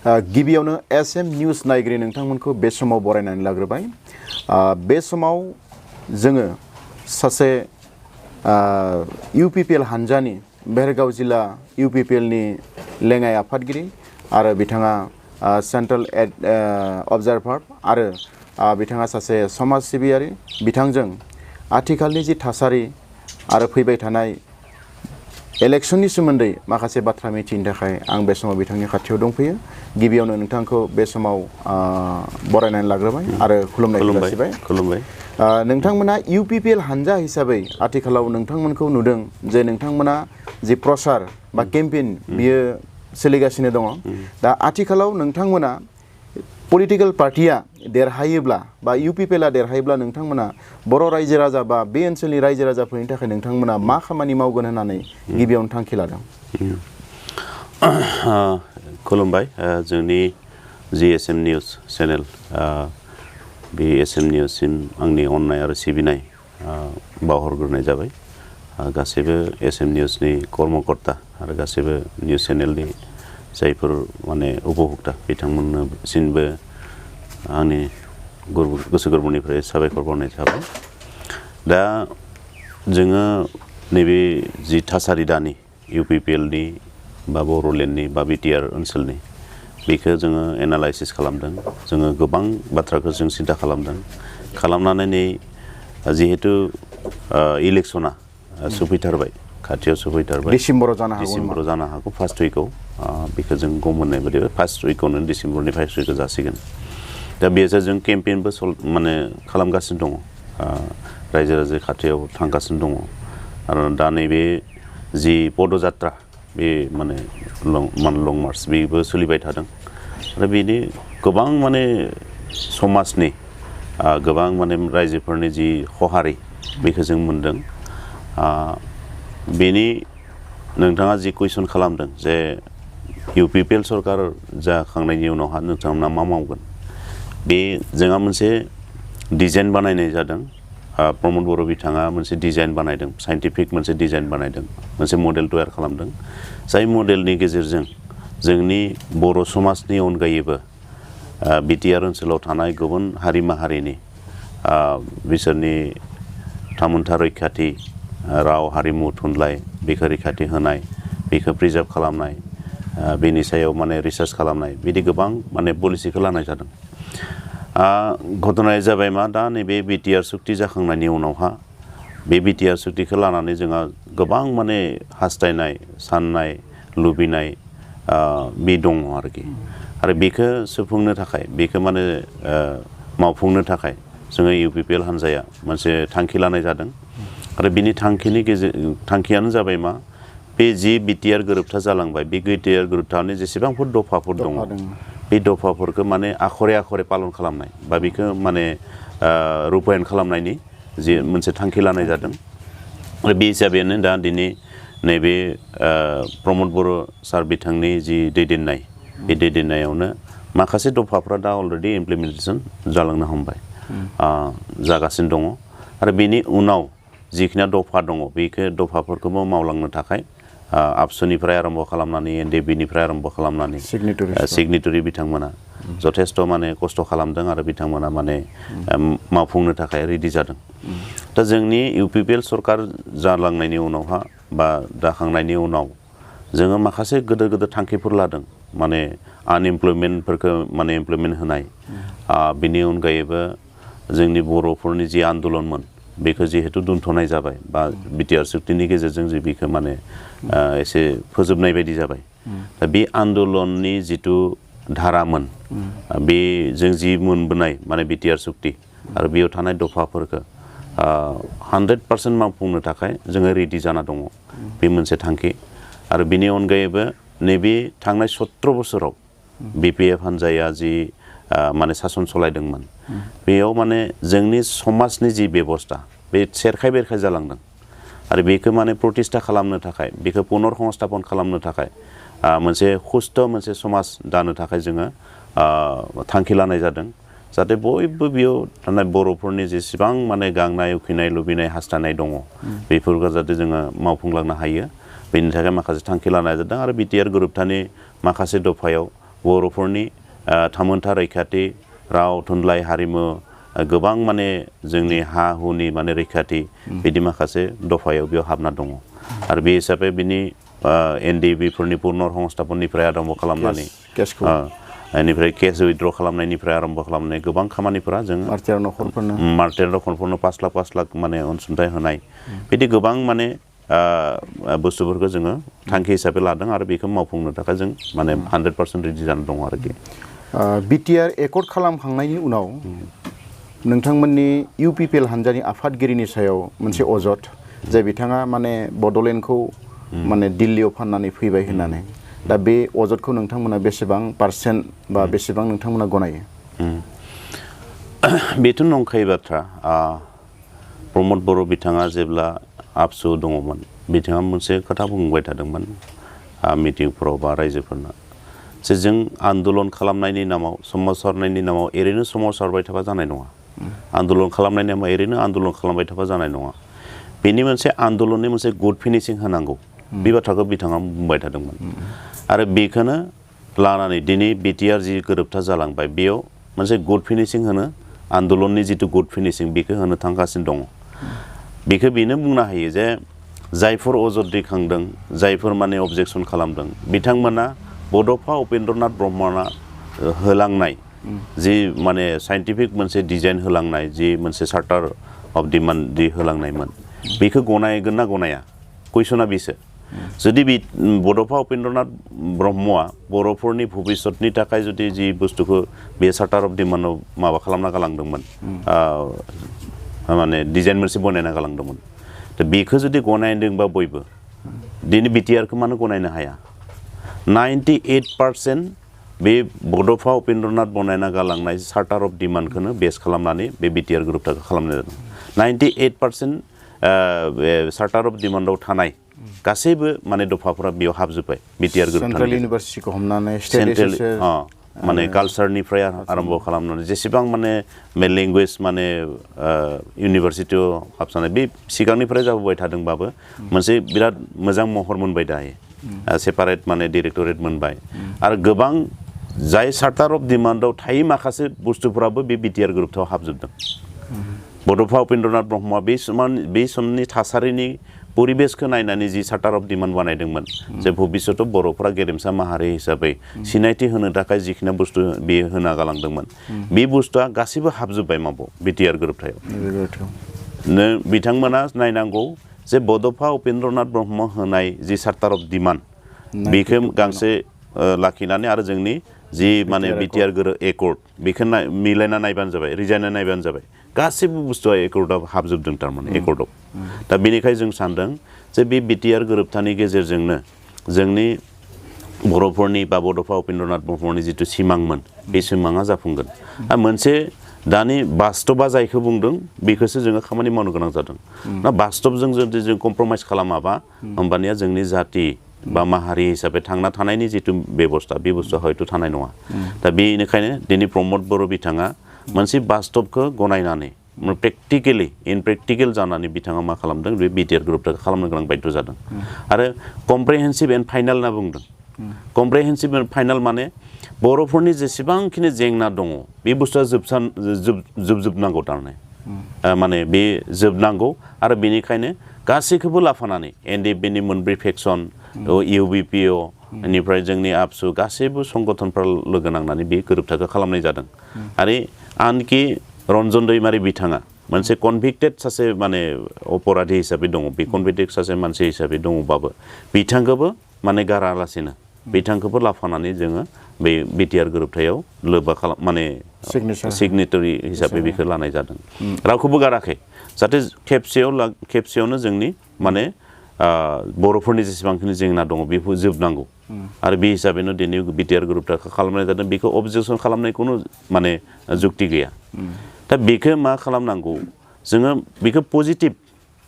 गिबियावनो SM news नायगिरि नोंथांमोनखौ बे समाव बरायनानै लाग्रोबाय। बे समाव जोङो सासे UPPL हानजानि बेरगाव जिल्ला UPPL नि लेङाइ आफादगिरि आरो बिथाङा सेन्ट्रेल अबजार्भार आरो बिथाङा सासे समाज सिबियारि। बिथांजों आथिखालनि जि थासारि आरो फैबाय थानाय इलेक्शननि सोमोन्दै माखासे बाथ्रा मिथिनो थाखाय आं बे समाव बिथांनि खाथियाव दंफैयो। गिबियावनो नोंथांखौ बे समाव बरायनानै लाग्रोबाय आरो खुलुमनाय जासिबाय। खुलुमबाय। नोंथांमोना UPPL हानजा हिसाबै आथिखालाव नोंथांमोनखौ नुदों जे नोंथांमोना जि प्रसार बा केम्पेइन बियो सोलिगासिनो दङ। दा आथिखालाव नोंथांमोना पलिटिकल पार्टिया देरहायोब्ला बा UPPL आ देरहायोब्ला नोंथांमोना बर' रायजो राजा बा बे ओनसोलनि रायजो राजाफोरनि थाखाय नोंथांमोना मा खामानि मावगोन होननानै गिबियावनो थांखि लादों? खुलुमबाय। जोंनि जि एसएम निउज चेनेल बे एसएम निउजसिम आंनि अननाय आरो सिबिनाय बावहरग्रोनाय जाबाय। गासैबो एसएम निउजनि कर्मकर्ता आरो गासैबो निउज चेनेलनि जायफोर माने उपभोक्ता बिथांमोननिसिमबो आंनि गोसो गोरबोनिफ्राय साबायखर बावनाय थाबाय। दा जोङो नैबे जि थासारि दानि UPPL नि बा बर'लेण्डनि बा BTR ओनसोलनि बेखौ जोङो एनालाइसिस खालामदों। जोङो गोबां बाथ्राखौ जों सिन्था खालामदों। खालामनानै नै जिहेतु इलेक्शना सफैथारबाय, खाथियाव सफैथारबाय। डिसेम्बराव जानो हागौ फार्स्ट उइकआव। बेखौ जों गम मोननाय बायदि फार्स्ट उइकआवनो डिसेम्बरनि फार्स्ट उइकआव जासिगोन। दा बेजों जों केम्पेइनबो खालामगासिनो दङ। रायजो राजा खाथियाव थांगासिनो दङ। आरो दा नैबे जि पदजात्रा बे माने लं मार्च बेबो सोलिबाय थादों। आरो बेनि गोबां माने समाजनि गोबां माने रायजोफोरनि जि खहारि बेखौ जों मोनदों। बेनि नोंथाङा जि कुइसन खालामदों जे UPPL सरकार जाखांनायनि उनावहा नोंथांमोना मा मावगोन, बे जोंहा मोनसे डिजाइन बानायनाय जादों। प्रमद बर' बिथाङा मोनसे डिजाइन बानायदों, साइन्टिफिक मोनसे डिजाइन बानायदों, मोनसे मडेल तैयार खालामदों। जाय मडेलनि गेजेरजों जोंनि बर' समाजनि अनगायैबो BTR ओनसोलाव थानाय गुबुन हारि माहारिनि बिसोरनि थामोनथा रैखाथि, राव हारिमु थुनलाइ बेखौ रैखाथि होनाय, बेखौ प्रिजार्भ खालामनाय, बेनि सायाव माने रिसार्च खालामनाय, बिदि गोबां माने पलिसिखौ लानाय जादों। घटनाया जाबाय मा, दा नैबे BTR सुक्ति जाखांनायनि उनावहा बे BTR सुक्तिखौ लानानै जोंहा गोबां माने हास्थायनाय, साननाय, लुबैनाय बे दङ आरोखि। आरो बेखौ सुफुंनो थाखाय, बेखौ माने मावफुंनो थाखाय जोङो UPPL हान्जाया मोनसे थांखि लानाय जादों। आरो बिनि थांखियानो जाबाय मा, बे जि BTR गोरोबथा जालांबाय, बे BTR गोरोबथानि जेसेबांफोर दफाफोर दङ, बे दफाफोरखौ माने आखरे आखरे पालन खालामनाय बा बेखौ माने रुपायन खालामनायनि जि मोनसे थांखि लानाय जादों। आरो बे हिसाबैनो दा दिनै नैबे प्रमद बर' सार बिथांनि जि दैदेननाय, बे दैदेननायावनो माखासे दफाफ्रा दा अलरेडि इमप्लिमेन्टेसन जालांनो हमबाय, जागासिनो दङ। आरो बेनि उनाव जिखिनि दफा दङ, बेखौ दफाफोरखौबो मावलांनो थाखाय आबसुनिफ्राय आरम्भ खालामनानै NDB-निफ्राय आरम्भ खालामनानै सिगनेटरि बिथांमोना जथेस्थ' माने खस्थ' खालामदों आरो बिथांमोना माने मावफुंनो थाखाय रेडि जादों। दा जोंनि UPPL सरकार जालांनायनि उनावहा बा दाखांनायनि उनाव जोङो माखासे गोदोर गोदोर थांखिफोर लादों। माने आनइमप्लयमेन्टफोरखौ माने इमप्लयमेन्ट होनाय, बिनि अनगायैबो जोंनि बर'फोरनि जि आन्दलनमोन बेखौ जिहेतु दोनथ'नाय जाबाय, बा BTR सुक्तिनि गेजेरजों जे बेखौ माने एसे फोजोबनाय बायदि जाबाय। दा बे आन्दलननि जिथु धारामोन, बे जों जि मोनबोनाय माने BTR सुक्ति आरो बेयाव थानाय दफाफोरखौ 100% मावफुंनो थाखाय जोङो रेडि जाना दङ। बे मोनसे थांखि। आरो बिनि अनगायैबो नैबे थांनाय 17 बोसोराव BPF हान्जाया जि माने सासन सलायदोंमोन, बेयाव माने जोंनि समाजनि जि बेबस्था बे सेरखाय बेरखाय जालांदों। आरो बेखौ माने प्रतिष्ठा खालामनो थाखाय, बेखौ पुनर संस्थापन खालामनो थाखाय मोनसे सुस्थ' मोनसे समाज दानो थाखाय जोङो थांखि लानाय जादों। जाहाथे बयबो बेयाव थानाय बर'फोरनि जेसेबां माने गांनाय उखैनाय लुबैनाय हास्थायनाय दङ, बेफोरखौ जाहाथे जोङो मावफुंलांनो हायो, बेनि थाखाय माखासे थांखि लानाय जादों। आरो BTR गोरोबथानि माखासे दफायाव बर'फोरनि थामोनथा रैखाथि राव थुनलाइ हारिमु गोबां माने जोंनि हा हुनि माने रैखाथि बिदि माखासे दफायाव बेयाव हाबना दङ आरो बे हिसाबै बिनि NDB फोरनि पुनर संस्थापननिफ्राय आरम्भ खालामनानै बेनिफ्राय केस उइथड्र खालामनायनिफ्राय आरम्भ खालामनाय गोबां खामानिफोरा जों मार्टियार नखरफोरनो 5 लाख माने अनसुंथाइ होनाय बिदि गोबां माने बुस्थुफोरखौ जोङो थांखि हिसाबै लादों आरो बेखौ मावफुंनो थाखाय जों माने 100% रेडि जाना दङ आरोखि BTR एकर्ड खालामखांनायनि उनाव नोंथांमोननि UPPL हान्जानि आफादगिरिनि सायाव मोनसे अजद जाय बिथाङा माने बड'लेण्डखौ माने दिल्लीयाव फाननानै फैबाय होननानै दा बे अजदखौ नोंथांमोना बेसेबां % बा बेसेबां नोंथांमोना गनायो बेथ' नंखाय बाथ्रा प्रमद बर' बिथाङा जेब्ला आबसु दङमोन बिथाङा मोनसे खोथा बुंबाय थादोंमोन मिटिंफोराव बा रायजोफोरनो जे जों आन्दलन खालामनायनि नामाव सोमावसारनायनि नामाव ओरैनो सोमावसारबाय थाबा जानाय नङा आन्दलन खालामनायनि नामाव ओरैनो आन्दलन खालामबाय थाबा जानाय नङा बेनि मोनसे आन्दलननि मोनसे गुड फिनिशिं होनांगौ बे बाथ्राखौ बिथाङा बुंबाय थादोंमोन आरो बेखौनो लानानै दिनै BTR जि गोरोबथा जालांबाय बेयाव मोनसे गुड फिनिशिं होनो आन्दलननि जिथु गुड फिनिशिं बेखौ होनो थांगासिनो दङ बेखौ बेनो बुंनो हायो जे जायफोर अजद दैखांदों जायफोर माने अबजेक्सन खालामदों बिथांमोना बड'फा उपेन्द्रनाथ ब्रह्मआ होलांनाय जि माने साइन्टिफिक मोनसे डिजाइन होलांनाय जि मोनसे चार्टार अफ डिमान्ड जि होलांनायमोन बेखौ गनायगोन ना गनाया कुइसना बेसो जुदि बड'फा उपेन्द्रनाथ ब्रह्मआ बर'फोरनि भबिष्यतनि थाखाय जुदि जि बुस्थुखौ बे चार्टार अफ डिमान्डआव माबा खालामना गालांदोंमोन माने डिजाइन मोनसे बनायना गालांदोंमोन दा बेखौ जुदि गनायदोंबा बयबो दिनै BTRखौ मानो गनायनो हाया 98% बे बड'फा उपेन्द्रनाथ बनायना गालांनाय चार्टार अफ डिमान्डखौनो बेस खालामनानै बे BTR गोरोबथाखौ खालामनाय जादों 98% चार्टार अफ डिमान्डआव थानाय गासैबो माने दफाफोरा बेयाव हाबजोब्बाय BTR गोरोबथा सेन्ट्रेल इउनिभारसिटिखौ हमनानै माने कालचारनिफ्राय आरम्भ खालामनानै जेसेबां माने लेंगुवेज माने इउनिभारसिटियाव हाबसानाय बे सिगांनिफ्राय जाबोबाय थादोंबाबो मोनसे बिराद मोजां महर मोनबाय दायो सेपारेट माने डाइरेक्टरेट मोनबाय आरो गोबां जाय चार्टार अफ डिमान्डआव थायै माखासे बुस्थुफोराबो बे BTR गोरोबथायाव हाबजोबदों बड'फा उपेन्द्रनाथ ब्रह्मआ बे समनि थासारिनि परिबेसखौ नायनानै जि चार्टार अफ डिमान्ड बानायदोंमोन जे भबिष्यतआव बर'फोरा गेरेमसा माहारि हिसाबै सिनायथि होनो थाखाय जिखिनि बुस्थु बेयो होना गालांदोंमोन बे बुस्थुआ गासैबो हाबजोब्बाय माबाव BTR गोरोबथायाव बिथांमोना नायनांगौ जे बड'फा उपेन्द्रनाथ ब्रह्म होनाय जि चार्टार अफ डिमान्ड बेखौ गांसे लाखिनानै आरो जोंनि जि माने BTR एकर्ड बेखौ मिलायना नायबानो जाबाय रिजायना नायबानो जाबाय गासैबो बुस्थुआ एकर्डआव हाबजोबदों थारमाने एकर्डआव दा बेनिखायनो जों सानदों जे बे BTR गोरोबथानि गेजेरजोंनो जोंनि बर'फोरनि बा बड'फा उपेन्द्रनाथ ब्रह्मनि जिथु सिमांमोन बे सिमाङा जाफुंगोन मोनसे दानि बास्तबा जायखौ बुंदों बेखौसो जोङो खामानि मावनो गोनां जादों ना बास्तबजों जुदि जों कमप्रमाइज खालामाबा होमबानिया जोंनि जाति बा माहारि हिसाबै थांना थानायनि जिथु बेबस्था बे बुस्थुआ हयथ' थानाय नङा दा बेनिखायनो दिनै प्रमद बर' बिथाङा मोनसे बास्तबखौ गनायनानै प्रेक्टिकेल जानानै बिथाङा मा खालामदों बे BTR गोरोबथाखौ खालामनो गोनां बाध्य जादों आरो कमप्रिहेन्सिभ एन्ड फाइनाल होनना बुंदों कमप्रिहेन्सिभ एन्ड फाइनाल माने बर'फोरनि जेसेबांखिनि जेंना दङ बे बुस्थुआ जोबजोबनांगौ थारमाने माने बे जोबनांगौ आरो बेनिखायनो गासैखौबो लाफानानै NDBनि मोनब्रै फेक्सन UBPO बेनिफ्राय जोंनि आबसु गासैबो संगठनफ्रा लोगो नांनानै बे गोरोबथाखौ खालामनाय जादों आरो आनखि रन्जन दैमारि बिथाङा मोनसे कनभिक्टेड सासे माने अपराधी हिसाबै दङ बे कनभिक्टेड सासे मानसि हिसाबै दङबाबो बिथांखौबो माने गारालासिनो बिथांखौबो लाफानानै जोङो बे BTR गोरोबथायाव लोब्बा खालाम माने सिगनेटारि हिसाबै बेखौ लानाय जादों रावखौबो गाराखै जाहाथे खेबसेयावनो जोंनि माने बर'फोरनि जेसेबांखिनि जेंना दङ बेखौ जोबनांगौ आरो बे हिसाबैनो दिनै BTR गोरोबथाखौ खालामनाय जादों बेखौ अबजेक्सन खालामनायखौनो माने जुक्ति गैया दा बेखौ मा खालामनांगौ जोङो बेखौ पजिटिभ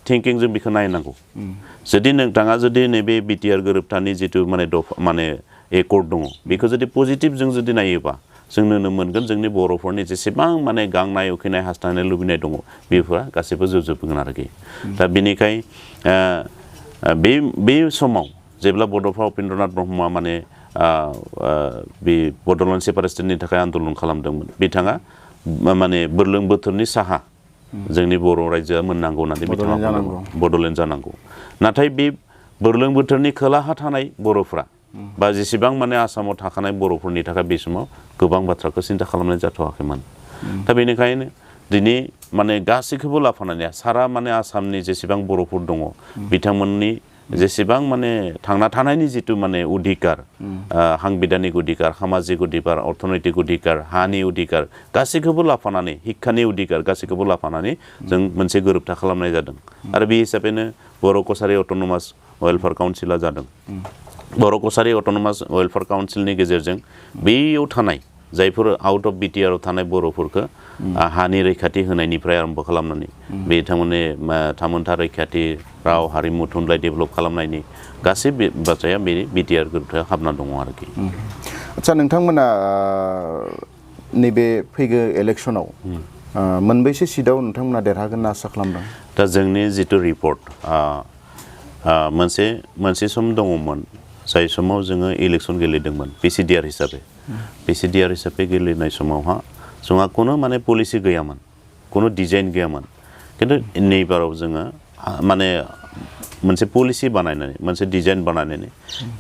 थिंकिंजों बेखौ नायनांगौ जुदि नोंथाङा जुदि नैबे BTR गोरोबथानि जिथु माने एकर्ड दङ बेखौ जुदि पजिटिभजों जुदि नायोबा जों नुनो मोनगोन जोंनि बर'फोरनि जेसेबां माने गांनाय उखैनाय हास्थायनाय लुबैनाय दङ बेफोरा गासैबो जोबजोबगोन आरोखि दा बेनिखाय बे समाव जेब्ला बड'फा उपेन्द्रनाथ ब्रह्मआ माने बे बड'लेण्ड सेपारेशननि थाखाय आन्दलन खालामदोंमोन बिथाङा माने बुरलुंबुथुरनि साहा जोंनि बर' रायजोआ मोननांगौ होननानै बिथाङा बड'लेण्ड जानांगौ नाथाय बे बुरलुंबुथुरनि खोलाहा थानाय बर'फ्रा बा जेसेबां माने आसामाव थाखानाय बर'फोरनि थाखाय बे समाव गोबां बाथ्राखौ सिन्था खालामनाय जाथ'वाखैमोन दा बेनिखायनो दिनै माने गासैखौबो लाफानानै सारा माने आसामनि जेसेबां बर'फोर दङ बिथांमोननि जेसेबां माने थांना थानायनि जितु माने अधिकार सांबिधानिक अधिकार सामाजिक अधिकार अर्थनैतिक अधिकार हानि अधिकार गासैखौबो लाफानानै शिक्षानि अधिकार गासैखौबो लाफानानै जों मोनसे गोरोबथा खालामनाय जादों आरो बे हिसाबैनो बर' कसारि अट'नमास वेलफेयार काउन्सिला जादों बर' कसारि अट'नमास वेलफेयार काउन्सिलनि गेजेरजों बेयाव थानाय जायफोर आउट अफ बिटिआर आव थानाय बर'फोरखौ हानि रैखाथि होनायनिफ्राय आरम्भ खालामनानै बिथांमोननि थामोनथा रैखाथि राव हारिमु थुनलाइ डेभेलप खालामनायनि गासै बाथ्राया बे बिटिआर गोरोबथायाव हाबना दङ आरोखि आच्छा नोंथांमोना नैबे फैगौ इलेक्सनाव मोनबैसे सिटआव नोंथांमोना देरहागोन होनना आसा खालामदों दा जोंनि जितु रिपर्ट मोनसे सम दङमोन जाय समाव जोङो इलेक्सन गेलेदोंमोन पिसिडिआर हिसाबै गेलेनाय समावहा जोंहा कुनु माने पलिसि गैयामोन कुनु डिजाइन गैयामोन किन्तु नैबाराव जोङो माने मोनसे पलिसि बानायनानै मोनसे डिजाइन बानायनानै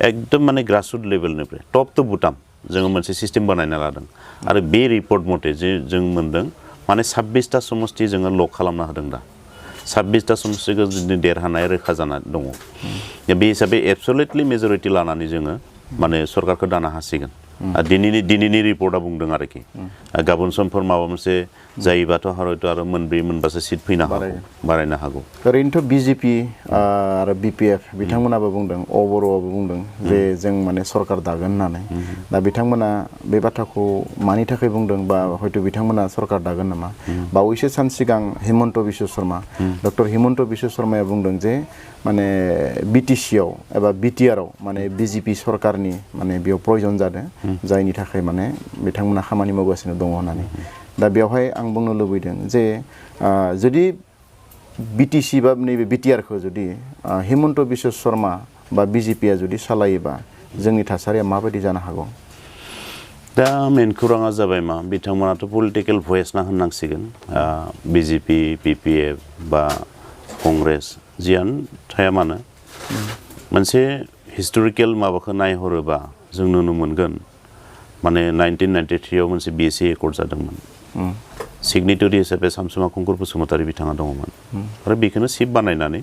एकदम माने ग्रासरुट लेभेलनिफ्राय टप टु बटम जोङो मोनसे सिस्टेम बानायना लादों आरो बे रिपर्ट मथे जे जों मोनदों माने 26टा समष्टि जोङो लक खालामना होदों दा 26टा समष्टिखौ देरहानाय रोखा जाना दङ बे हिसाबै एबसलिउटलि मेजरिटि लानानै जोङो माने सरकारखौ दानो हासिगोन दिनैनि रिपर्टआ बुंदों आरोखि गाबोन समफोर माबा मोनसे जायोबाथ' हयथ' आरो मोनब्रै मोनबासो सिट फैनो हागौ बारायनो हागौ ओरैनोथ' बिजेपि आरो बिपिएफ बिथांमोनाबो बुंदों बर'आबो बुंदों जे जों माने सरकार दागोन होननानै दा बिथांमोना बे बाथ्राखौ मानि थाखाय बुंदों बा हयथ' बिथांमोना सरकार दागोन नामा बावैसो सान सिगां हिमन्त बिश्व शर्मा डक्टर हिमन्त बिश्व शर्माया बुंदों जे माने बिटिसिआव एबा बिटिआरआव माने बिजेपि सरकारनि माने बेयाव प्रयजन जादों जायनि थाखाय माने बिथांमोना खामानि मावगासिनो दङ होननानै दा बेवहाय आं बुंनो लुबैदों जे जुदि बिटिसि बा नैबे बिटिआरखौ जुदि हिमन्त बिश्व शर्मा बा बिजेपिआ जुदि सालायोबा जोंनि थासारिया माबायदि जानो हागौ दा मेन खौराङा जाबाय मा बिथांमोनाथ' पलिटिकेल भয়েस ना होननांसिगोन बिजेपि पिपिएफ बा कंग्रेस जियानो थाया मानो मोनसे हिस्टरिकेल माबाखौ नायहरोबा जों नुनो मोनगोन माने 1993 आव मोनसे बिएसि एकर्ड जादोंमोन सिगनेटरि हिसाबै सामसुमा खुंगुर बसुमतारी बिथाङा दङमोन आरो बेखौनो सिप बानायनानै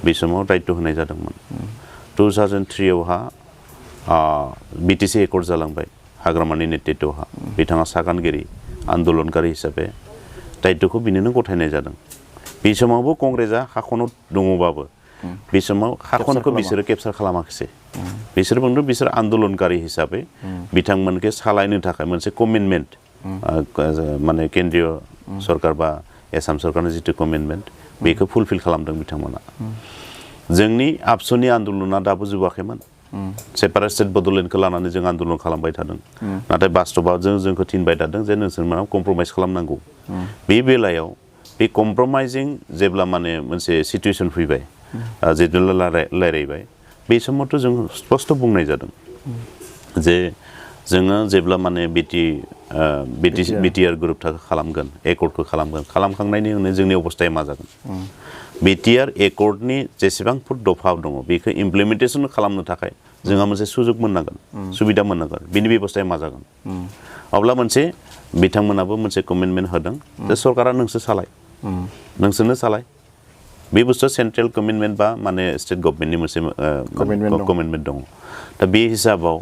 बे समाव दायित्व होनाय जादोंमोन 2003 आवहा बिटिसि एकर्ड जालांबाय हाग्रामानि नेतृत्वहा बिथाङा सागानगिरि आन्दलनकारि हिसाबै दायित्वखौ बिनोनो गथायनाय जादों बे समावबो कंग्रेसआ हाखनाव दङबाबो बे समाव हाखनखौ बिसोरो केपचार खालामाखिसै बिसोर बुंदों बिसोर आन्दलनकारि हिसाबै बिथांमोनखौ सालायनो थाखाय मोनसे कमिटमेन्ट माने केन्द्रीय सरकार बा आसाम सरकारनि जितु कमिटमेन्ट बेखौ फुलफिल खालामदों बिथांमोना जोंनि आबसुनि आन्दलना दाबो जोबाखैमोन सेपारेट स्टेट बड'लेण्डखौ लानानै जों आन्दलन खालामबाय थादों नाथाय बास्तबआव जोंखौ थिनबाय थादों जे नोंसोरमोना कमप्रमाइज खालामनांगौ बे बेलायाव बे कमप्रमाइजिं जेब्ला माने मोनसे सिटुएसन फैबाय जेब्ला रायलायबाय बे समावथ' जों स्पष्ट बुंनाय जादों जे जोङो जेब्ला माने बिटिआर गोरोबथाखौ खालामगोन एकर्डखौ खालामखांनायनि उनाव जोंनि अबस्थाया मा जागोन बिटिआर एकर्डनि जेसेबांफोर दफा दङ बेखौ इमप्लिमेन्टेसन खालामनो थाखाय जोंहा मोनसे सुजुग मोननांगोन सुबिदा मोननांगोन बिनि बेबस्थाया मा जागोन अब्ला मोनसे बिथांमोनाबो मोनसे कमिटमेन्ट होदों जे सरकारा नोंसोरनो सालाय बे बुस्थुआ सेन्ट्रेल कमिटमेन्ट बा माने स्टेट गभर्नमेन्टनि मोनसे कमिटमेन्ट दङ दा बे हिसाबाव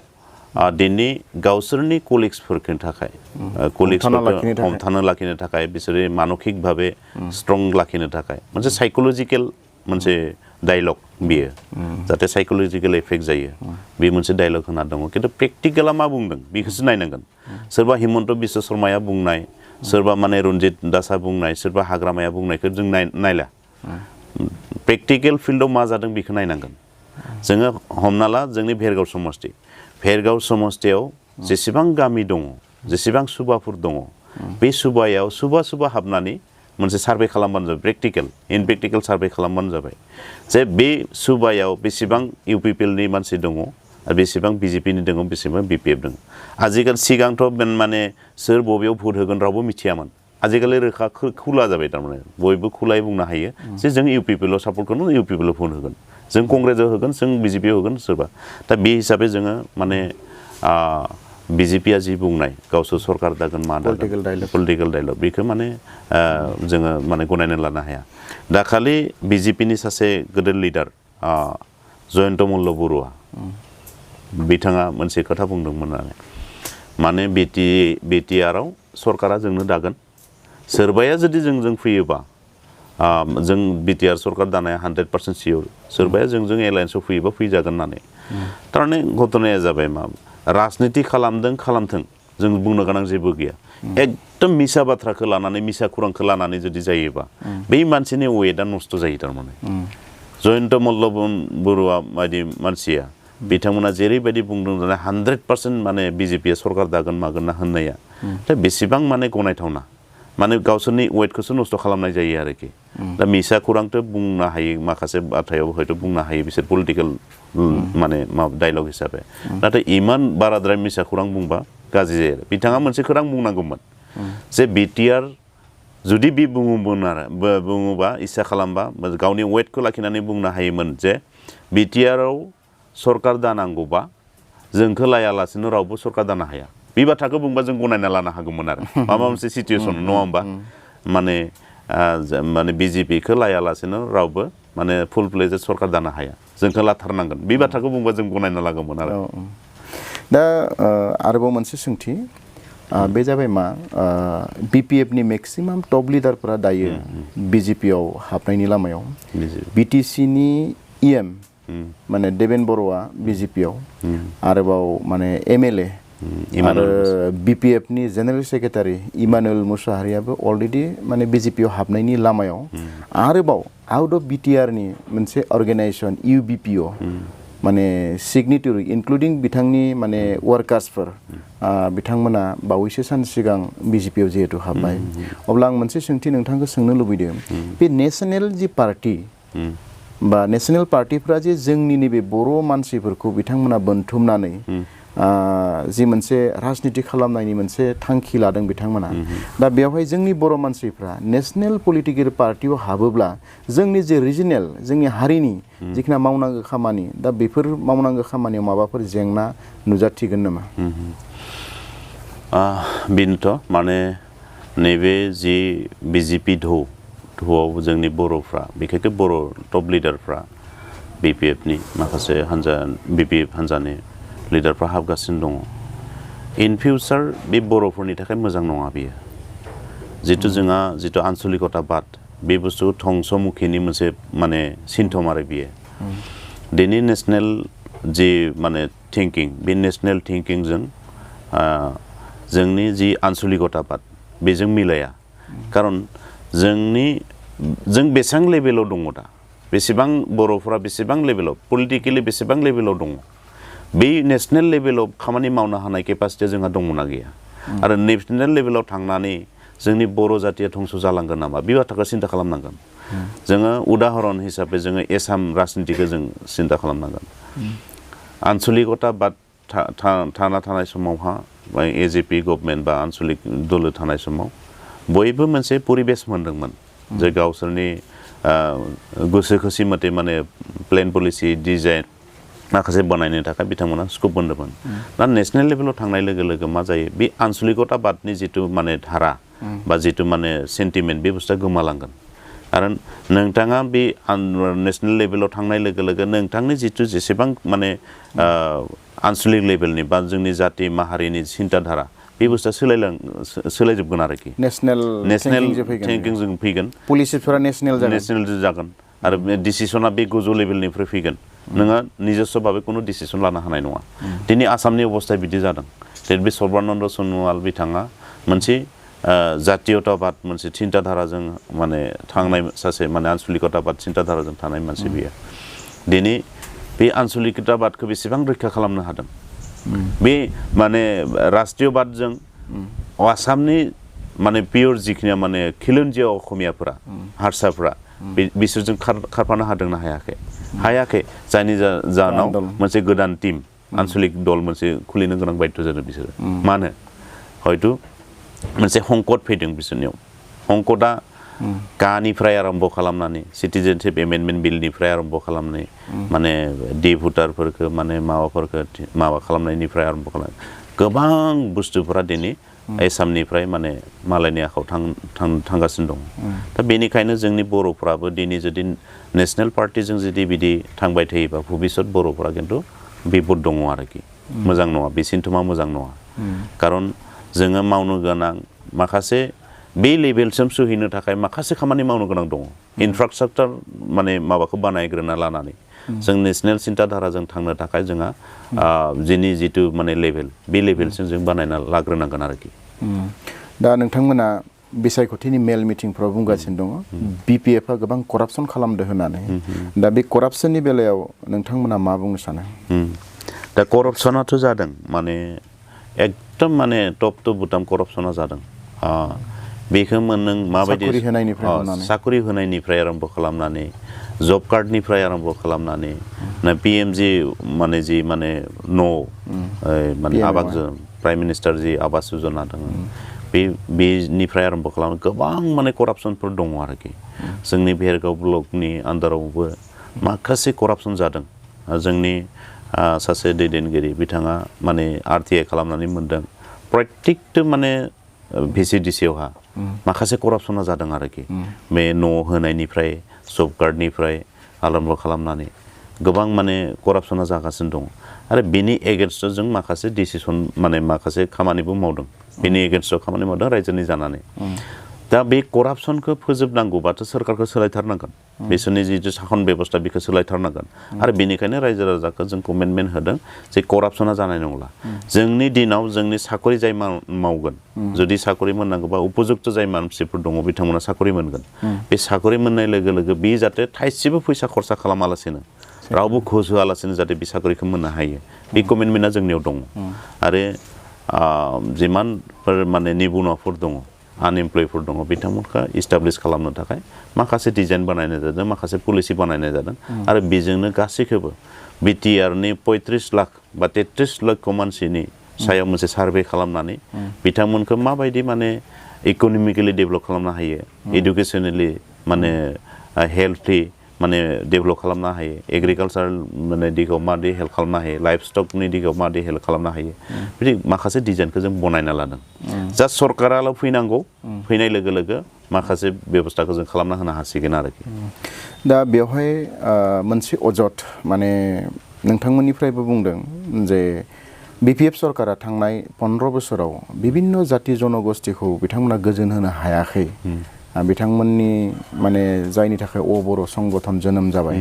दिनै गावसोरनि कलिग्सफोरनि थाखाय हमथानो लाखिनो थाखाय बिसोरो मानसिक भावे स्ट्रं लाखिनो थाखाय मोनसे साइकोलजिकेल मोनसे डायलग बियो जाहाथे साइकोलजिकेल इफेक्ट जायो बे मोनसे डायलग होना दङ खिन्थु प्रेक्टिकेला मा बुंदों बेखौसो नायनांगोन सोरबा हिमन्त बिश्व शर्माया बुंनाय सोरबा माने रन्जित दासआ बुंनाय सोरबा हाग्रामाया बुंनायखौ जों नायला प्रेक्टिकेल फिल्डआव मा जादों बेखौ नायनांगोन जोङो हमना ला जोंनि भेरगाव समष्टियाव जेसेबां गामि दङ जेसेबां सुबाफोर दङ बे सुबायाव सुबा हाबनानै मोनसे सार्भे खालामबानो जाबाय प्रेक्टिकेल सार्भे खालामबानो जाबाय जे बे सुबायाव बेसेबां इउपिपिएलनि मानसि दङ आरो बेसेबां बिजेपिनि दङ बेसेबां बिपिएफ दङ आजिखालि सिगांथ' माने सोर बबेयाव भट होगोन रावबो मिथियामोन आजिखालि रोखा खुला जाबाय थारमाने बयबो खुलायै बुंनो हायो जे जों इउपिपिएल सापर्ट खालामो इउपिपिएल भट होगोन जों कंग्रेसआव होगोन जों बिजेपिआव होगोन सोरबा दा बे हिसाबै जोङो माने बिजेपिआ जि बुंनाय गावसोर सरकार दागोन मा दागोन पलिटिकेल डायलग बेखौ माने जोङो माने गनायना लानो हाया दाखालि बिजेपिनि सासे गोदोर लिडार जयन्त मल्ल बरुवा बिथाङा मोनसे खोथा बुंदोंमोन आरो माने बिटिआरआव सरकारा जोंनो दागोन सोरबाया जुदि जोंजों फैयोबा जों बिटिआर सरकार दानाया 100% सियर सोरबाया जोंजों एलायन्सआव फैयोबा फैजागोन होननानै थारमाने घटनाया जाबाय मा राजनिति खालामथों जों बुंनो गोनां जेबो गैया एकदम मिसा बाथ्राखौ लानानै मिसा खुरांखौ लानानै जुदि जायोबा बै मानसिनि वेटआ नस्थ' जायो थारमाने जयन्त मल्ल बरुवा बायदि मानसिया बिथांमोना जेरैबायदि बुंदों 100% माने बिजेपिआ सरकार दागोन मागोन ना होननाया दा बेसेबां माने गनायथावना माने गावसोरनि वेटखौसो नस्थ' खालामनाय जायो आरोखि दा मिसा खुरांथ' बुंनो हायो माखासे बाथ्रायाव हयथ' बुंनो हायो बिसोर पलिटिकेल माने डायलग हिसाबै नाथाय इमान बाराद्राय मिसा खुरां बुंबा गाज्रि जायो बिथाङा मोनसे खुरां बुंनांगौमोन जे बिटिआर जुदि बे बुङोबा इस्सा खालामबा गावनि वेटखौ लाखिनानै बुंनो हायोमोन जे बिटिआरआव सरकार दानांगौबा जोंखौ लायालासेनो रावबो सरकार दानो हाया बे बाथ्राखौ बुंबा जों गनायना लानो हागौमोन आरो माबा मोनसे सिचुएसन नङा होमबा माने बिजेपिखौ लायालासेनो रावबो माने फुल प्लेजेड सरकार दानो हाया जोंखौ लाथारनांगोन बे बाथ्राखौ बुंबा जों गनायना लागौमोन आरो दा आरोबाव मोनसे सोंथि बे जाबाय मा बिपिएफनि मेक्सिमाम टप लिडारफोरा दायो बिजेपिआव हाबनायनि लामायाव बिटिसिनि इएम माने देबेन बर'आ बिजेपिआव आरोबाव माने एमएलए आरो बिपिएफनि जेनेरेल सेक्रेटारि इमानुएल मुसाहारियाबो अलरेडि माने बिजेपिआव हाबनायनि लामायाव आरोबाव आउट अफ बिटिआरनि मोनसे अर्गेनाइजेसन इउबिपिअ माने सिगनेटरि इनक्लुडिं बिथांनि माने वार्कार्सफोर बिथांमोना बावैसो सान सिगां बिजेपिआव जिहेतु हाबबाय अब्ला आं मोनसे सोंथि नोंथांखौ सोंनो लुबैदों बे नेशनेल जि पार्टि बा नेशनेल पार्टिफ्रा जे जोंनि नैबे बर' मानसिफोरखौ बिथांमोना बोनथुमनानै जि मोनसे राजनिति खालामनायनि मोनसे थांखि लादों बिथांमोना दा बेवहाय जोंनि बर' मानसिफ्रा नेशनेल पलिटिकेल पार्टियाव हाबोब्ला जोंनि जे रिजिनेल जोंनि हारिनि जिखिना मावनांगौ खामानि दा बेफोर मावनांगौ खामानियाव माबाफोर जेंना नुजाथिगोन नामा बेनोथ' माने नैबे जि बिजेपि धौआव जोंनि बर'फ्रा बिखेखै बर' टप लिडारफ्रा बिपिएफनि माखासे हान्जा बिपिएफ हान्जानि लिडारफ्रा हाबगासिनो दङ इन फिउचार बे बर'फोरनि थाखाय मोजां नङा बेयो जितु आन्सलिकताबाद बे बुस्थु धंसमुखिनि मोनसे माने सिन्थम आरो बियो दिनै नेशनेल जि माने थिंकिं बे नेशनेल थिंकिंजों जोंनि जि आन्सलिकताबाद बेजों मिलाया खारन जों बेसेबां लेभेलाव दङ दा बेसेबां बर'फोरा बेसेबां लेभेलाव पलिटिकेलि बेसेबां लेभेलाव दङ बे नेशनेल लेभेलाव खामानि मावनो हानाय केपासिटिया जोंहा दंना गैया आरो नेशनेल लेभेलाव थांनानै जोंनि बर' जातिया धंस जालांगोन नामा बे बाथ्राखौ सिन्था खालामनांगोन जोङो उदाहरन हिसाबै जोङो एसाम राजनितिखौ जों सिन्था खालामनांगोन आन्सलिकताबाद थाना थानाय समावहा एजेपि गभर्नमेन्ट बा आन्सलिक दल थानाय समाव बयबो मोनसे परिबेस मोनदोंमोन जे गावसोरनि गोसो खुसि मथे माने प्लेन पलिसि डिजाइन माखासे बानायनो थाखाय बिथांमोना स्कप मोनदोंमोन दा नेशनेल लेभेलाव थांनाय लोगो लोगो मा जायो बे आन्सलिकताबादनि जितु माने धारा बा जितु माने सेन्टिमेन्ट बे बुस्थुआ गोमालांगोन आरो नोंथाङा बे नेशनेल लेभेलाव थांनाय लोगो लोगो नोंथांनि जितु जेसेबां माने आन्सलिक लेभेलनि बा जोंनि जाति माहारिनि सिन्ताधारा बे बुस्थुआ सोलायजोबगोन आरोखि नेशनेल थिंकिंजों फैगोन पलिसिफोरा नेशनेल जागोन आरो डिसिसना बे गोजौ लेभेलनिफ्राय फैगोन नोङो निजस्व भाबै कुनु डिसिसन लानो हानाय नङा दिनै आसामनि अबस्था बिदि जादों बे सर्बानन्द सन'वाल बिथाङा मोनसे जातीयताबाद मोनसे चिन्ताधाराजों माने थांनाय सासे माने आन्सलिकताबाद चिन्ताधाराजों थानाय मानसि बियो दिनै बे आन्सलिकताबादखौ बेसेबां रैखा खालामनो हादों बे माने राष्ट्रियबादजों आसामनि माने पियर जिखिनिया माने खिलन्जिया असमियाफोरा हारसाफ्रा बिसोरजों खारफानो हादोंना हायाखै जायनि जाहोनाव मोनसे गोदान टीम आनसलिक दल मोनसे खुलिनो गोनां बायध' जादों बिसोरो मानो हयथ' मोनसे हंकट फैदों बिसोरनियाव हंकटआ कानिफ्राय आरम्भ खालामनानै सिटिजेनशिप एमेन्डमेन्ट बिलनिफ्राय आरम्भ खालामनानै माने डि भटारफोरखौ माने माबा खालामनायनिफ्राय आरम्भ खालाम गोबां बुस्थुफोरा दिनै आसामनिफ्राय माने मालायनि आखायाव थांगासिनो दं दा बेनिखायनो जोंनि बर'फ्राबो दिनै जुदि नेशनेल पार्टिजों जुदि बिदि थांबाय थायोबा भबिष्यत बर'फ्रा खिन्थु बिपद दङ आरोखि मोजां नङा बे सिन्थुमा मोजां नङा खारन जोङो मावनो गोनां माखासे बे लेभेलसिम सहैनो थाखाय माखासे खामानि मावनो गोनां दङ इनफ्रास्ट्राक्चार माने माबाखौ बानायग्रोना लानानै जों नेशनेल सिन्ताधाराजों थांनो थाखाय जोंहा जोंनि जिथु माने लेभेल बे लेभेलसिम जों बानायना लाग्रोनांगोन आरोखि दा नोंथांमोना बिसायख'थिनि मेल मिटिंफ्राव बुंगासिनो दङ बिपिएफआ गोबां करापसन खालामदो होननानै दा बे करापसननि बेलायाव नोंथांमोना मा बुंनो सानो दा करापसनाथ' जादों माने एकदम माने टप टु बुटाम करापसना जादों बेखौ नों माबायदि साकरि होनायनिफ्राय आरम्भ खालामनानै जब कार्डनिफ्राय आरम्भ खालामनानै ना पिएमजि माने जि माने न' माने आबासजों प्राइम मिनिस्टार जि आबास योजना दङ बेनिफ्राय आरम्भ खालामनो गोबां माने करापसनफोर दङ आरोखि जोंनि भेरगाव ब्लकनि आन्दारावबो माखासे करापसन जादों जोंनि सासे दैदेनगिरि बिथाङा माने आरटिआइ खालामनानै मोनदों प्रत्येकथ' माने भिसिडिसियावहा माखासे करापसना जादों आरोखि बे न' होनायनिफ्राय जब कार्डनिफ्राय आरम्भ खालामनानै गोबां माने करापसना जागासिनो दं आरो बेनि एगेन्स्टआव जों माखासे डिसिसन माने माखासे खामानिबो मावदों बेनि एगेन्स्टआव खामानि मावदों रायजोनि जानानै दा बे करापसनखौ फोजोबनांगौबाथ' सोरखारखौ सोलायथारनांगोन बिसोरनि जिथु साखन बेबस्था बेखौ सोलायथारनांगोन आरो बेनिखायनो रायजो राजाखौ जों कमेन्टमेन्ट होदों जे करापसना जानाय नंला जोंनि दिनाव जोंनि साकरि जाय मावगोन जुदि साकरि मोननांगौबा उपजुक्त जाय मानसिफोर दङ बिथांमोना साकरि मोनगोन बे साकरि मोननाय लोगो लोगो बे जाहाथे थाइसेबो फैसा खरसा खालामालासेनो रावबो घुस होआलासेनो जाहाथे बे साकरिखौ मोननो हायो बे कमिटमेन्टआ जोंनियाव दङ आरो जिमानफोर माने निबुनुवाफोर दङ आनएमप्लयफोर दङ बिथांमोनखौ इस्टाब्लिश खालामनो थाखाय माखासे डिजाइन बानायनाय जादों माखासे पलिसि बानायनाय जादों आरो बेजोंनो गासैखौबो बिटिआरनि 35 लाख बा 33 लाख मानसिनि सायाव मोनसे सार्भे खालामनानै बिथांमोनखौ माबायदि माने इक'नमिकेलि डेभेलप खालामनो हायो एडुकेसनेलि माने हेल्थि माने डेभेलप खालामनो हायो एग्रिकालसार माने दिगाव मादि हेल्प खालामनो हायो लाइफ स्टकनि दिगाव मादि हेल्प खालामनो हायो बिदि माखासे डिजाइनखौ जों बनायना लादों जास्ट सरकाराल' फैनांगौ फैनाय लोगो लोगो माखासे बेबस्थाखौ जों खालामना होनो हासिगोन आरोखि दा बेवहाय मोनसे अजद माने नोंथांमोननिफ्रायबो बुंदों जे बिपिएफ सरकारा थांनाय 15 बोसोराव बिभिन्न जाति जनगोष्ठीखौ बिथांमोना गोजोन होनो हायाखै बिथांमोननि माने जायनि थाखाय बर' संगठन जोनोम जाबाय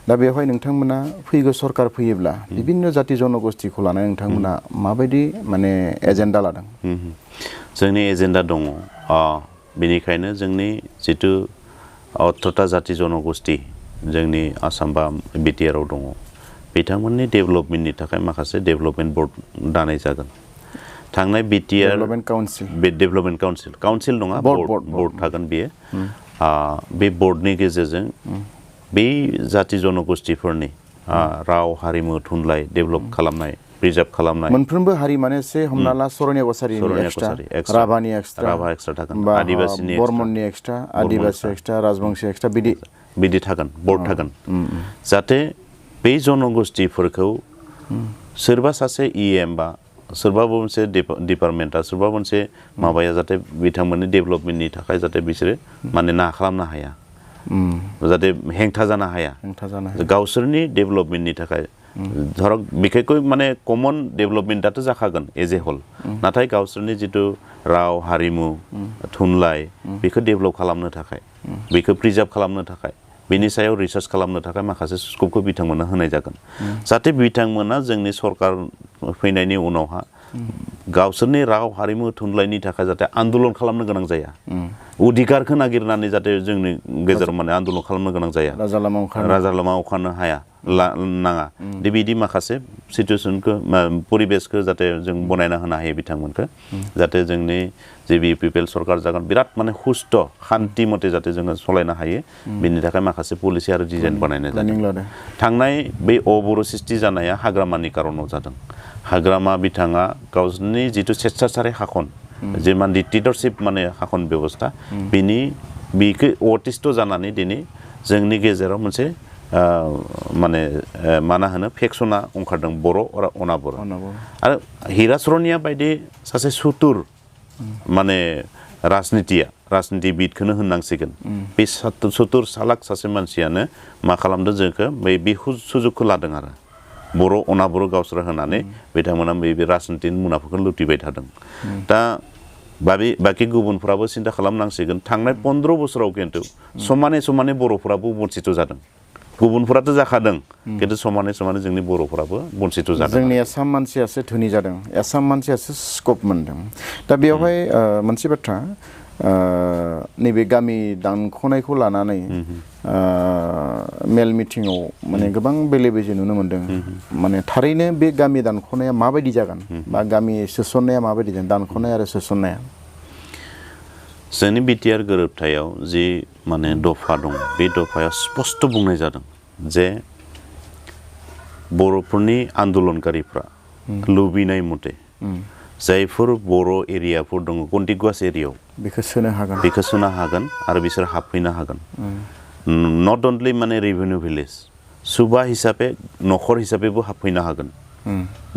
दा बेवहाय नोंथांमोना फैगौ सरकार फैयोब्ला बिभिन्न जाति जनगोष्ठीखौ लानानै नोंथांमोना माबायदि माने एजेन्डा लादों जोंनि एजेन्डा दङ बेनिखायनो जोंनि जिथु 18टा जाति जनगोष्ठी जोंनि आसाम बा बिटिआरआव दङ बिथांमोननि डेभेलपमेन्टनि थाखाय माखासे डेभेलपमेन्ट बर्ड दानाय जागोन थांनाय बिटिआर डेभेलपमेन्ट काउन्सिल नङा बर्ड थागोन बेयो बे बर्डनि गेजेरजों बे जाति जनगोष्ठीफोरनि राव हारिमु थुनलाइ डेभेलप खालामनाय प्रिजार्भ खालामनाय मोनफ्रोमबो हारि माने से हमना ला सरनिया कसारिनि एक्सट्रा राभानि एक्सट्रा थागोन आदिबासिनि बर्मननि एक्सट्रा आदिबासि एक्सट्रा राजबंशी एक्सट्रा बिदि थागोन बर्ड थागोन जाहाथे बे जनगोष्ठीफोरखौ सोरबा सासे इएम बा सोरबा मोनसे डिपार्टमेन्टआ सोरबा मोनसे माबाया जाहाथे बिथांमोननि डेभेलपमेन्टनि थाखाय जाहाथे बिसोरो माने ना खालामनो हाया जाहाथे हेंथा जानो हाया गावसोरनि डेभेलपमेन्टनि थाखाय धरक बिखेखै माने कमन डेभेलपमेन्टआथ' जाखागोन एज ए हल नाथाय गावसोरनि जिथु राव हारिमु थुनलाइ बेखौ डेभेलप खालामनो थाखाय बेखौ प्रिजार्भ खालामनो थाखाय बेनि सायाव रिसार्च खालामनो थाखाय माखासे स्कपखौ बिथांमोननो होनाय जागोन जाहाथे बिथांमोना जोंनि सरकार फैनायनि उनावहा गावसोरनि राव हारिमु थुनलाइनि थाखाय जाहाथे आन्दोलन खालामनो गोनां जाया अधिकारखौ नागिरनानै जाहाथे जोंनि गेजेराव माने आन्दोलन खालामनो गोनां जाया राजा लामा अखानो हाया नाङा दे बिदि माखासे सिचुवेसनखौ परिबेसखौ जाहाथे जों बनायना होनो हायो बिथांमोनखौ जाहाथे जोंनि जे UPPL सरकार जागोन बिराद माने हुस्थ' खान्थि मथे जाहाथे जोङो सलायनो हायो बेनि थाखाय माखासे पलिसि आरो डिजाइन बानायनाय जादों थांनाय बै अबर' सृष्टि जानाया हाग्रामानि कारनाव जादों हाग्रामा बिथाङा गावसोरनि जिथु स्वेच्छाचारि हाखन जे मान डिक्टेटरशिप माने हाखन बेबस्था बेखौ अटिस्थ' जानानै दिनै जोंनि गेजेराव मोनसे माने माना होनो फेक्सना ओंखारदों बर' आरो अनाबर आरो हिरासरनिया बायदि सासे सुथुर माने राजनितिबिदखौनो होननांसिगोन बे सुथुर सालाक सासे मानसियानो मा खालामदों जोंखौ बे सुजुगखौ लादों आरो बर' अनाबर गावसोर होनानै बिथांमोना बे राजनितिनि मुनाफोरखौ लुटिबाय थादों दा बाखि गुबुनफ्राबो सिन्था खालामनांसिगोन थांनाय 15 बोसोराव खिन्थु समानै बर'फोराबो बन्सित जादों गुबुनफोराथ' जाखादों खिन्थु समानै जोंनि बर'फोराबो बन्सित जादों जोंनि आसाम मानसियासो धोनि जादों आसाम मानसियासो स्कप मोनदों दा बेवहाय मोनसे बाथ्रा नैबे गामि दानख'नायखौ लानानै मेल मिटिङाव माने गोबां बेले बेजे नुनो मोनदों माने थारैनो बे गामि दानख'नाया माबायदि जागोन बा गामि सोसननाया माबायदि जागोन दानख'नाय आरो सोसननाया जोंनि बिटिआर गोरोबथायाव जि माने दफा दं बे दफायाव स्पष्ट बुंनाय जादों जे बर'फोरनि आन्दोलनकारिफ्रा लुबैनाय मथे जायफोर बर' एरियाफोर दङ कन्टिगुवास एरियायाव बेखौ सोनो हागोन आरो बिसोर हाबफैनो हागोन नट अनलि माने रेभिनिउ भिलेज सुबा हिसाबै नखर हिसाबैबो हाबफैनो हागोन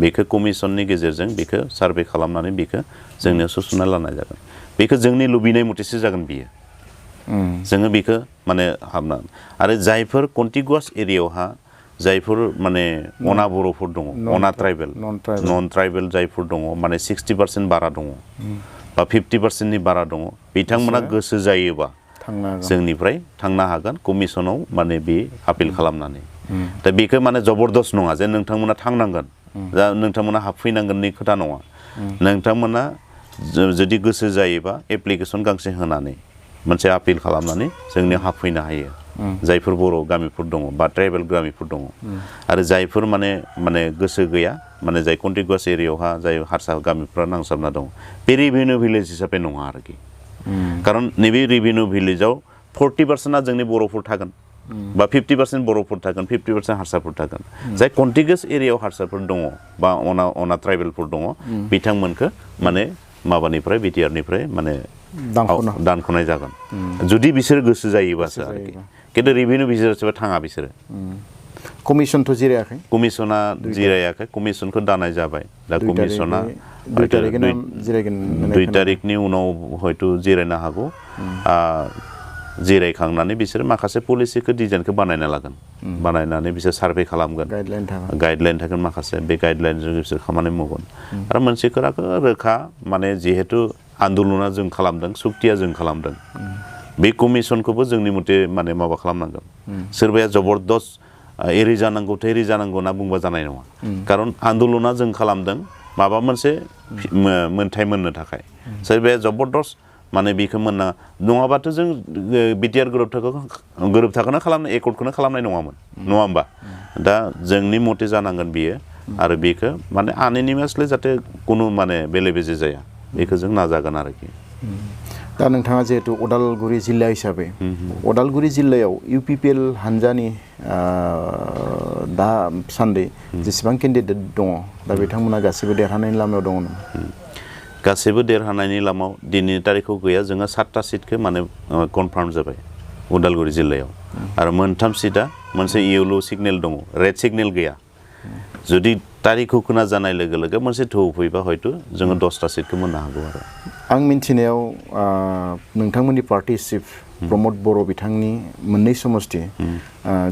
बेखौ कमिसननि गेजेरजों बेखौ सार्भे खालामनानै बेखौ जोंनियाव सुसुना लानाय जागोन बेखौ जोंनि लुबैनाय मथेसो जागोन बियो जोङो बेखौ माने हाबना आरो जायफोर कन्टिगुवास एरियायावहा जायफोर माने अना बर'फोर दङ अना ट्राइबेल नन ट्राइबेल जायफोर दङ माने 60% बारा दङ बा 50%नि बारा दङ बिथांमोना गोसो जायोबा जोंनिफ्राय थांनो हागोन कमिसनाव माने बे आपिल खालामनानै दा बेखौ माने जबरदस्त नङा जे नोंथांमोना थांनांगोन दा नोंथांमोना हाबफैनांगोननि खोथा नङा नोंथांमोना जुदि गोसो जायोबा एप्लिकेसन गांसे होनानै मोनसे आपिल खालामनानै जोंनियाव हाबफैनो हायो जायफोर बर' गामिफोर दङ बा ट्राइबेल गामिफोर दङ आरो जायफोर माने गोसो गैया माने जाय कन्टिगुवास एरियायावहा जाय हारसा गामिफ्रा नांसाबना दङ बे रेभिनिउ भिलेज हिसाबै नङा आरोखि खारन नैबे रेभिनिउ भिलेजाव 40% जोंनि बर'फोर थागोन बा 50% बर'फोर थागोन 50% हारसाफोर थागोन जाय कन्टिगुवास एरियायाव हारसाफोर दङ बा अना ट्राइबेलफोर दङ बिथांमोनखौ माने माबानिफ्राय बिटिआरनिफ्राय माने दानख'नाय जागोन जुदि बिसोर गोसो जायोबासो आरोखि खिन्थु रेभिनिउ भिलेजाव थाङा बिसोरो कमिसनथ' जिरायाखै कमिसना जिरायाखै कमिसनखौ दानाय जाबाय दा कमिसना 2 तारिखनि उनाव हयथ' जिरायनो हागौ जिरायखांनानै बिसोर माखासे पलिसिखौ डिजाइनखौ बानायना लागोन बानायनानै बिसोर सार्भे खालामगोन गाइडलाइन थागोन माखासे बे गाइडलाइनजों बिसोर खामानि मावगोन आरो मोनसे खोथाखौ रोखा माने जिहेतु आन्दोलना जों खालामदों सुक्तिया जों खालामदों बे कमिसनखौबो जोंनि मथे माने माबा खालामनांगोन सोरबाया जबरदस्त एरि जानांगौ होनना बुंबा जानाय नङा खारन आन्दोलना जों खालामदों माबा मोनसे मोनथाय मोननो थाखाय सोरबाया जबरदस्त माने बेखौ मोनना नङाबाथ' जों बिटिआर गोरोबथाखौनो खालामनाय एकर्डखौनो खालामनाय नङामोन नङा होमबा दा जोंनि मथे जानांगोन बियो आरो बेखौ माने आनएनिमासलि जाहाथे कुनु माने बेले बेजे जाया बेखौ जों नाजागोन आरोखि दा नोंथाङा जिहेतु उदालगुरि जिल्ला हिसाबै उदालगुरि जिल्लायाव UPPL हानजानि दा सान्दै जेसेबां केन्डिडेट दङ दा बिथांमोना गासैबो देरहानायनि लामायाव दङ नामा गासैबो देरहानायनि लामायाव दिनैनि तारिखआव गैया जोङो 7टा सिटखौ माने कनफार्म जाबाय उदालगुरि जिल्लायाव आरो 3 सिटआ मोनसे येलो सिगनेल दङ रेड सिगनेल गैया जुदि तारिखखौ खोना जानाय लोगो लोगो मोनसे थौ फैबा हयथ' जोङो 10टा सिटखौ मोननो हागौ आरो आं मिन्थिनायाव नोंथांमोननि पार्टी चिफ प्रमद बर' बिथांनि मोननै समष्टि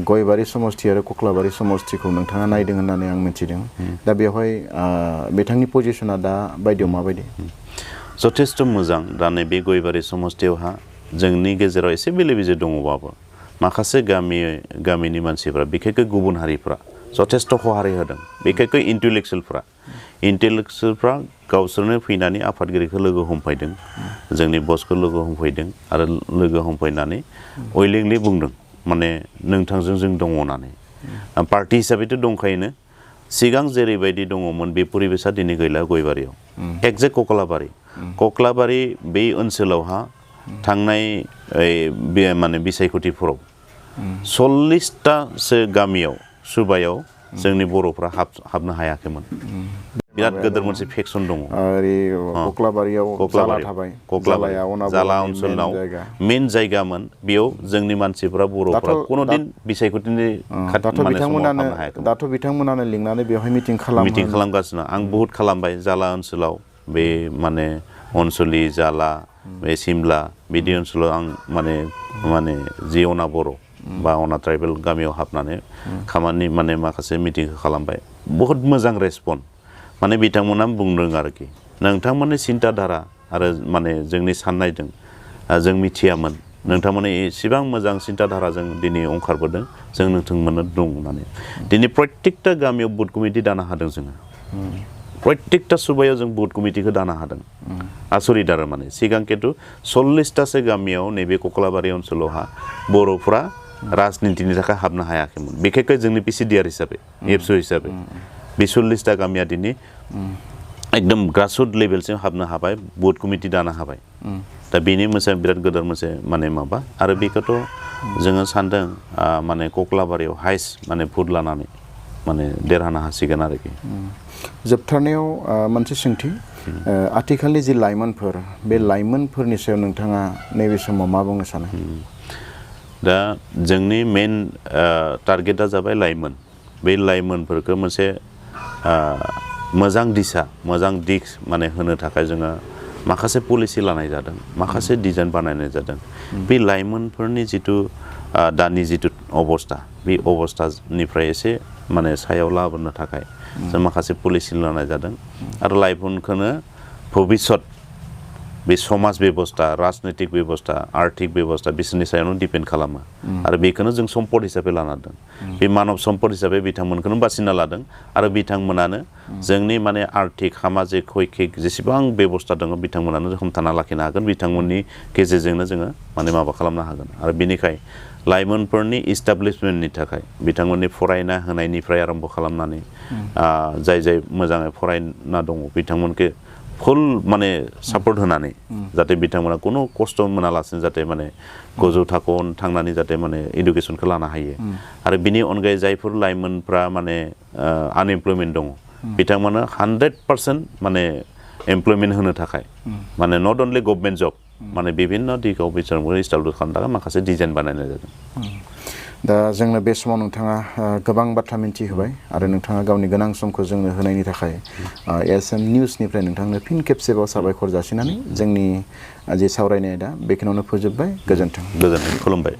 गयबारि समष्टि आरो कक्लाबारि समष्टिखौ नोंथाङा नायदों होननानै आं मिथिदों दा बेवहाय बिथांनि पजिशना दा बायदियाव माबायदि जथेस्थ' मोजां दा नैबे गयबारि समष्टियावहा जोंनि गेजेराव एसे बेले बेजे दङबाबो माखासे गामिनि मानसिफ्रा बिखेखै गुबुन हारिफ्रा जथेस्थ' सहाय होदों बिखेखै इन्टेलेक्सुयेलफ्रा गावसोरनो फैनानै आफादगिरिखौ लोगो हमफैदों जोंनि बसखौ लोगो हमफैदों आरो लोगो हमफैनानै उइलिंलि बुंदों माने नोंथांजों जों दङ होननानै पार्टी हिसाबैथ' दंखायोनो सिगां जेरैबायदि दङमोन बे परिबेसा दिनै गैला गयबारियाव एक्जेक्ट कक्लाबारि बे ओनसोलावहा थांनाय माने बिसायख'थिफोराव 40तासो गामियाव सुबायाव जोंनि बर'फ्रा हाबनो हायाखैमोन बिराद गोदोर मोनसे फेक्सन दङ कक्लाबारियाव जाला थाबाय जाला ओनसोलाव मेन जायगामोन बेयाव जोंनि मानसिफ्रा बर'फ्रा कोनोदिन बिसायख'थिनि दाथ' बिथांमोनानो लिंनानै बेवहाय मिटिं खालामगासिनो आं बहुत खालामबाय जाला ओनसोलाव बे माने अनसलि जाला बे सिमला बिदि ओनसोलाव आं माने जि अना बर' बा अना ट्राइबेल गामियाव हाबनानै खामानि माने माखासे मिटिं खालामबाय बहुत मोजां रेसपन्स माने बिथांमोना बुंदों आरोखि नोंथांमोननि सिन्ताधारा आरो माने जोंनि साननायजों जों मिथियामोन नोंथांमोननि एसेबां मोजां सिन्ताधाराजों दिनै ओंखारबोदों जों नोंथांमोननो दं होननानै दिनै प्रत्येकता गामियाव बुथ कमिटि दानो हादों जोङो प्रत्येकता सुबायाव जों बुथ कमिटिखौ दानो हादों आसरित आरो माने सिगां खिन्थु 40तासो गामियाव नैबे कक्लाबारि ओनसोलावहा बर'फ्रा राजनितिनि थाखाय हाबनो हायाखैमोन बिखेखै जोंनि पिसिडिआर हिसाबै एबसु हिसाबै बे 40ता गामिया दिनै एकदम ग्रासरुट लेभेलसिम हाबनो हाबाय बुथ कमिटि दानो हाबाय दा बेनि मोनसे बिराद गोदोर मोनसे माने माबा आरो बेखौथ' जोङो सानदों माने कक्लाबारियाव हाइस्ट माने भुट लानानै माने देरहानो हासिगोन आरोखि जोबथारनायाव मोनसे सोंथि आथिखालनि जि लाइमोनफोर बे लाइमोनफोरनि सायाव नोंथाङा नैबे समाव मा बुंनो सानो दा जोंनि मेन टारगेटआ जाबाय लाइमोन बे लाइमोनफोरखौ मोनसे मोजां दिशा मोजां दिग माने होनो थाखाय जोङो माखासे पलिसि लानाय जादों माखासे डिजाइन बानायनाय जादों बे लाइमोनफोरनि जिथु दानि जिथु अबस्था बे अबस्थानिफ्राय एसे माने सायाव लाबोनो थाखाय जों माखासे पलिसि लानाय जादों आरो लाइमोनखौनो भबिष्यत बे समाज बेबस्था राजनैतिक बेबस्था आर्थिक बेबस्था बिसोरनि सायावनो डिपेन्ड खालामो आरो बेखौनो जों सम्पद हिसाबै लाना दों बे मानब सम्पद हिसाबै बिथांमोनखौनो बासिना लादों आरो बिथांमोनानो जोंनि माने आर्थिक सामाजिक शैक्षिक जेसेबां बेबस्था दङ बिथांमोनानो हमथाना लाखिनो हागोन बिथांमोननि गेजेरजोंनो जोङो माने माबा खालामनो हागोन आरो बेनिखाय लाइमोनफोरनि इस्टाब्लिशमेन्टनि थाखाय बिथांमोननि फरायना होनायनिफ्राय आरम्भ खालामनानै जाय मोजाङै फरायना दङ बिथांमोनखौ फुल माने सापर्ट होनानै जाहाथे बिथांमोना कोनो खस्थ' मोनालासिनो जाहाथे माने गोजौ थाखोआव थांनानै जाहाथे माने इडुकेसनखौ लानो हायो आरो बिनि अनगायै जायफोर लाइमोनफ्रा माने आनएमप्लयमेन्ट दङ बिथांमोना 100% माने एमप्लयमेन्ट होनो थाखाय माने नट अनलि गभर्नमेन्ट जब माने बिभिन्न दिगाव बिथांमोनखौ इस्टाब्लिश खालामनो थाखाय माखासे डिजाइन बानायनाय जादों दा जोंनो बे समाव नोंथाङा गोबां बाथ्रा मिन्थिहोबाय आरो नोंथाङा गावनि गोनां समखौ जोंनो होनायनि थाखाय एसएम निउसनिफ्राय नोंथांनो फिन खेबसेबाव साबायखर जासिनानै जोंनि जे सावरायनाय दा बेखिनियावनो फोजोबबाय गोजोन्थों खुलुमबाय